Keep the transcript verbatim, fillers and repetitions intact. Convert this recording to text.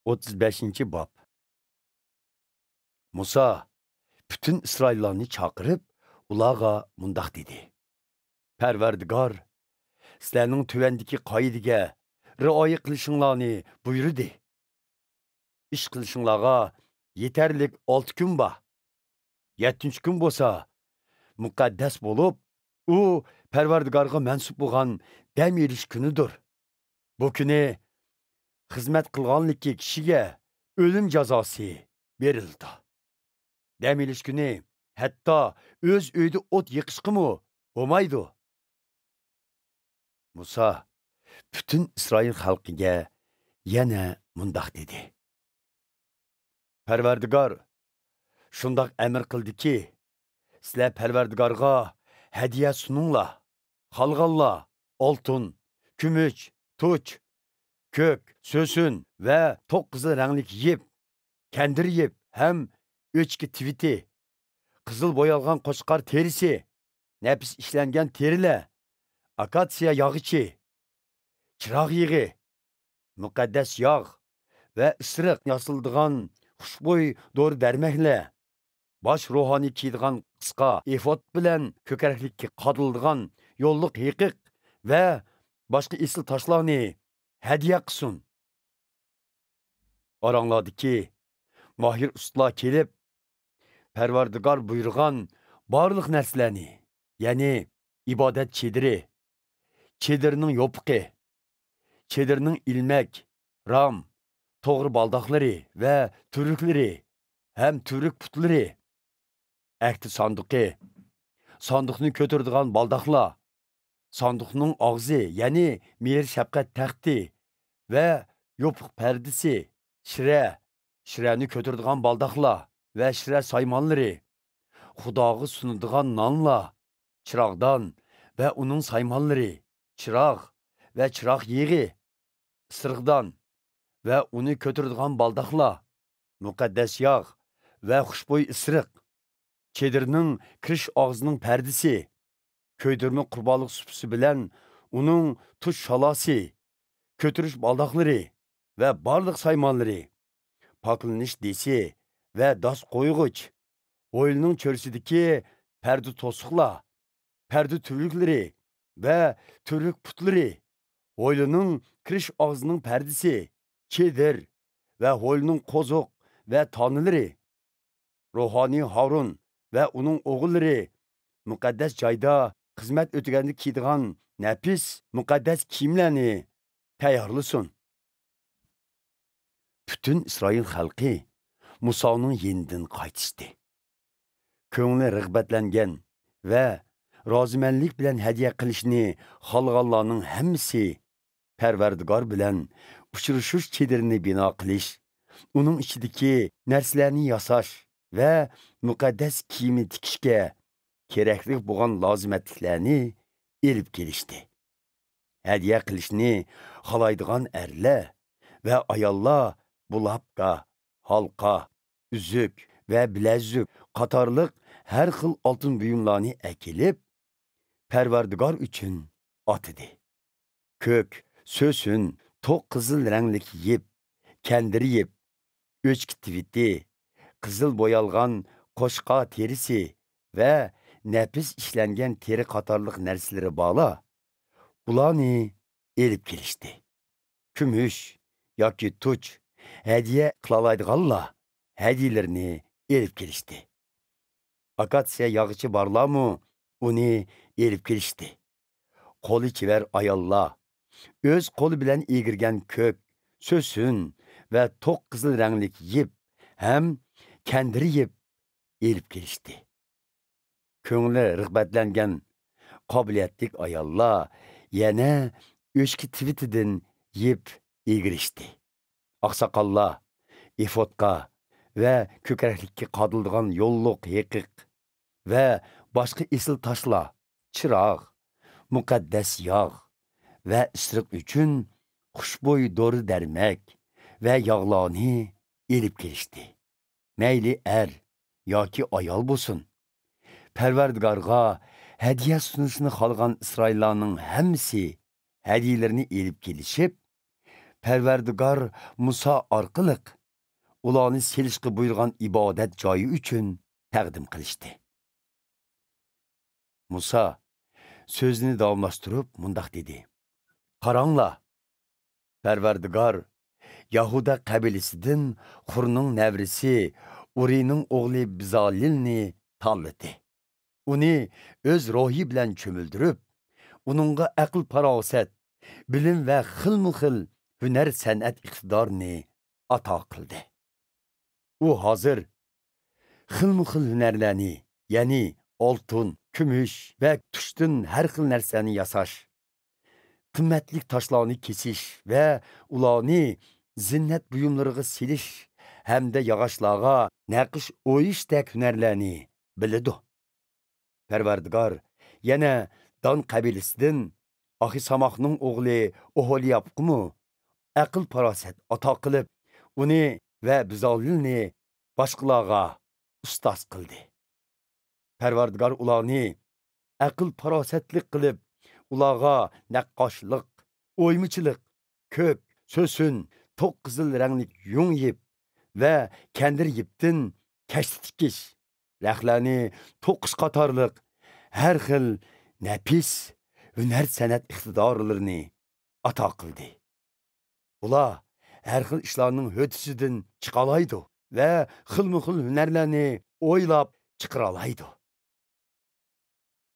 ئوتتۇز بەشىنچى باب. مۇسا پۈتۈن ئىسرائىللارنى چاقىرىپ، ئۇلارغا مۇنداق دېدى: پەرۋەردىگار سىلەرنىڭ تۆۋەندىكى قائىدىگە رىئايە قىلىشىڭلارنى بۇيرۇدى. ئىش قىلىشىڭلارغا يېتەرلىك ئالتە كۈن بار. يەتتىنچى كۈن بولسا مۇقەددەس بولۇپ، ئۇ پەرۋەردىگارغا مەنسۇپ بولغان دەم ئېلىش كۈنىدۇر. بۇ كۈنى خىزمەت قىلغانلىكى كىشىگە ئۆلۈم جازاسى بېرىلىدۇ. دەم ئېلىش كۈنى ھەتتا ئۆز ئۆيىدە ئوت يېقىشقىمۇ بولمايدۇ. مۇسا پۈتۈن ئىسرائىل خەلقىگە يەنە مۇنداق دېدى: پەرۋەردىگار شۇنداق ئەمر قىلدىكى، سىلەر پەرۋەردىگارغا ھەدىيە سۇنۇڭلار. خالىغانلار ئالتۇن، كۈمۈش، تۇچ، كۆك سۆسۈن ۋە توق قىزىل رەڭلىك يىپ، كەندىر يىپ ھەم ئۆچكە تىۋىتى، قىزىل بويالغان قوچقار تېرىسى، نەپىس ئىشلەنگەن تېرىلەر، ئاكاتسىيە ياغىچى، چىراغ يېغى، مۇقەددەس ياغ ۋە ئىسرىق ياسىلىدىغان خۇشبۇي دورا-دەرمەكلەر، باش روھانىي كىيىدىغان قىسقا ئېفود بىلەن كۆكرەكلىككە قادىلىدىغان يوللۇق ھېقىق ۋە باشقا ئېسىل تاشلارنى ھەدىيە قىلسۇن. ئاراڭلاردىكى ماھىر ئۇستىلار كېلىپ، پەرۋەردىگار بۇيرۇغان بارلىق نەرسىلەرنى، يەنى ئىبادەت چېدىرى، چېدىرنىڭ يوپۇقى، چېدىرنىڭ ئىلمەك، رام، توغرا بالداقلىرى ۋە تۈۋرۈكلىرى ھەم تۈۋرۈك پۇتلىرى، ئەھدى ساندۇقى، ساندۇقنى كۆتۈرىدىغان بالداقلار، ساندۇقنىڭ ئاغزى، يەنى مېھىر-شەپقەت تەختى ۋە يوپۇق پەردىسى، شىرە، شىرەنى كۆتۈرىدىغان بالداقلار ۋە شىرە سايمانلىرى، خۇداغا سۇنىدىغان نانلار، چىراغدان ۋە ئۇنىڭ سايمانلىرى، چىراغ ۋە چىراغ يېغى، ئىسرىقدان ۋە ئۇنى كۆتۈرىدىغان بالداقلار، مۇقەددەس ياغ ۋە خۇشبۇي ئىسرىق، چېدىرنىڭ كىرىش ئاغزىنىڭ پەردىسى، كۆيدۈرمە قۇربانلىق سۇپىسى بىلەن ئۇنىڭ تۇش شالاسى، كۆتۈرۈش بالداقلىرى ۋە بارلىق سايمانلىرى، پاكلىنىش دېسى ۋە داس قويغۇچ، ھويلىنىڭ چۆرىسىدىكى پەردە توسۇقلار، پەردە تۈۋرۈكلىرى ۋە تۈۋرۈك پۇتلىرى، ھويلىنىڭ كىرىش ئاغزىنىڭ پەردىسى، چېدىر ۋە ھويلىنىڭ قوزۇق ۋە تانىلىرى، روھانىي ھارۇن ۋە ئۇنىڭ ئوغۇللىرى مۇقەددەس جايدا خىزمەت ئۆتىگەندە كىيىدىغان نەپىس مۇقەددەس كىيىملەرنى تەييارلىسۇن. پۈتۈن ئىسرائىل خەلقى مۇسانىڭ يېنىدىن قايتىشتى. كۆڭلى رىغبەتلەنگەن ۋە رازىمەنلىك بىلەن ھەدىيە قىلىشنى خالىغانلارنىڭ ھەممىسى پەرۋەردىگار بىلەن ئۇچرىشىش چېدىرىنى بىنا قىلىش، ئۇنىڭ ئىچىدىكى نەرسىلەرنى ياساش ۋە مۇقەددەس كىيىمى تىكىشكە كېرەكلىك بولغان لازىمەتلىكلەرنى ئېلىپ كېلىشتى. ھەدىيە قىلىشنى خالايدىغان ئەرلەر ۋە ئاياللار بۇلاپكا، ھالقا، ئۈزۈك ۋە بىلەزۈك قاتارلىق ھەر خىل ئالتۇن بۇيۇملارنى ئەكېلىپ، پەرۋەردىگار ئۈچۈن ئاتىدى. كۆك سۆسۈن، توق قىزىل رەڭلىك يىپ، كەندىر يىپ، ئۆچكە تىۋىتى، قىزىل بويالغان قوچقار تېرىسى ۋە نەپىس ئىشلەنگەن تېرە قاتارلىق نەرسىلىرى بارلار ئۇلارنى ئېلىپ كېلىشتى. كۈمۈش ياكى تۇچ ھەدىيە قىلالايدىغانلار ھەدىيىلىرىنى ئېلىپ كېلىشتى. ئاكاتسىيە ياغىچى بارلارمۇ ئۇنى ئېلىپ كېلىشتى. قولى چېۋەر ئاياللار ئۆز قولى بىلەن ئېگىرگەن كۆك سۆسۈن ۋە توق قىزىل رەڭلىك يىپ ھەم كەندىر يىپ ئېلىپ كېلىشتى. كۆڭلى رىغبەتلەنگەن قابىلىيەتلىك ئاياللار يەنە ئۆچكە تىۋىتىدىن يىپ ئېگىرىشتى. ئاقساقاللار ئېفودقا ۋە كۆكرەكلىككە قادىلىدىغان يوللۇق ھېقىق ۋە باشقا ئېسىل تاشلار، چىراغ، مۇقەددەس ياغ ۋە ئىسرىق ئۈچۈن خۇشبۇي دورا-دەرمەك ۋە ياغلارنى ئېلىپ كېلىشتى. مەيلى ئەر ياكى ئايال بولسۇن، پەرۋەردىگارغا ھەدىيە سۇنۇشنى خالىغان ئىسرائىللارنىڭ ھەممىسى ھەدىيىلىرىنى ئېلىپ كېلىشىپ، پەرۋەردىگار مۇسا ئارقىلىق ئۇلارنى سېلىشقا بۇيرۇغان ئىبادەت جايى ئۈچۈن تەقدىم قىلىشتى. مۇسا سۆزىنى داۋاملاشتۇرۇپ مۇنداق دېدى: «قاراڭلار، پەرۋەردىگار يەھۇدا قەبىلىسىدىن خۇرنىڭ نەۋرىسى ئۇرىنىڭ ئوغلى بىزالىلنى تاللىدى. ئۇنى ئۆز روھى بىلەن چۆمۈلدۈرۈپ، ئۇنىڭغا ئەقىل-پاراسەت، بىلىم ۋە خىلمۇ خىل ھۈنەر-سەنئەت ئىقتىدارىنى ئاتا قىلدى. ئۇ ھازىر خىلمۇ خىل ھۈنەرلەرنى، يەنى ئالتۇن، كۈمۈش ۋە تۇشتىن ھەر خىل نەرسىلەرنى ياساش، قىممەتلىك تاشلارنى كېسىش ۋە ئۇلارنى زىننەت بۇيۇملىرىغا سېلىش ھەمدە ياغاچلارغا نەقىش ئويۇشتەك ھۈنەرلەرنى بىلىدۇ. پەرۋەردىگار يەنە دان قەبىلىسىدىن ئاخىساماخنىڭ ئوغلى ئوھولىيابقىمۇ ئەقىل-پاراسەت ئاتا قىلىپ، ئۇنى ۋە بىزالىلنى باشقىلارغا ئۇستاز قىلدى. پەرۋەردىگار ئۇلارنى ئەقىل-پاراسەتلىك قىلىپ، ئۇلارغا نەققاشلىق، ئويمىچىلىق، كۆك، سۆسۈن، توق قىزىل رەڭلىك يۇڭ يىپ ۋە كەندىر يىپتىن كەشتە تىكىش، رەختلەرنى توقۇش قاتارلىق ھەر خىل نەپىس ھۈنەر-سەنئەت ئىقتىدارلىرىنى ئاتا قىلدى. ئۇلار ھەر خىل ئىشلارنىڭ ھۆددىسىدىن چىقالايدۇ ۋە خىلمۇ خىل ھۈنەرلەرنى ئويلاپ چىقىرالايدۇ.